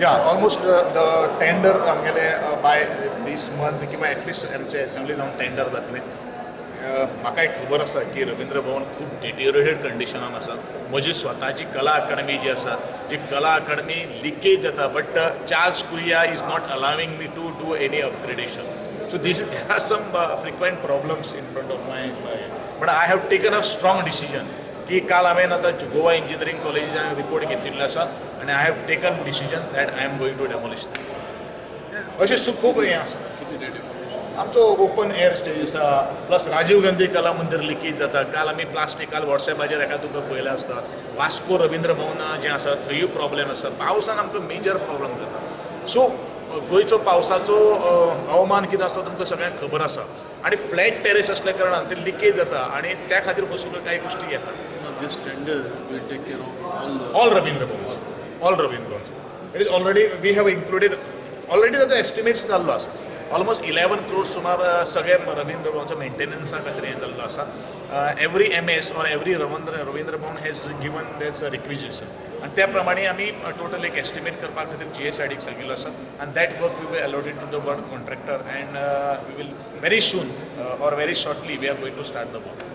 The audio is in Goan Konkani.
या, ऑलमोस्ट the tender आमगेले बाय दीस मंथ किंवा एटलिस्ट आमचे एसेंब्ली जावन टेंडर जातलें. म्हाका एक खबर आसा की रवींद्र भवन खूब डिटेरिएटेड कंडिशनान आसा. म्हजी स्वताची कला अकादमी जी आसा, जी कला अकादमी लिकेज जाता, but Charles Correa is not allowing me to do any upgradation. So this there are some frequent problems in front of my, but I have taken a strong decision की काल हांवें आतां गोवा इंजिनियरींग कॉलेजीन रिपोर्ट घेतिल्लो आसा आनी I have taken decision that I am going to demolish. अशें खूब हें आसा. आमचो ओपन एअर स्टेज आसा, प्लस राजीव गांधी कला मंदीर लिकेज जाता. काल आमी प्लास्टीक, काल वॉट्सॅपाचेर एका तुका पळयलें आसता. वास्को रवींद्र भवन जें आसा, थंयूय प्रॉब्लेम आसा. पावसान आमकां मेजर प्रॉब्लेम जाता. सो गोंयचो पावसाचो हवामान कितें आसता, तुमकां सगळ्यांक खबर आसा आनी फ्लॅट टेरेस असल्या कारणान ते लिकेज जाता आनी त्या खातीर हो सगळ्यो कांय गोश्टी येता. This tender will take care of all the All Ravindra Bhavans, all Ravindra Bhavans. It is already, we have included, already ताचो एस्टिमेट्स जाल्लो आसा. ऑलमोस्ट 11 क्रोर्स सुमार सगळे रवींद्र भवनचो मेंटेनन्सा खातीर हें जाल्लो आसा. Every MS or every Ravindra Bhavan has given that's requisition आनी त्या प्रमाणे आमी टोटल एक एस्टिमेट करपा खातीर जीएसआयडीक सांगिल्लो आसा आनी that work we will allotted to the one contractor and we will very soon or very shortly we are going to start the work.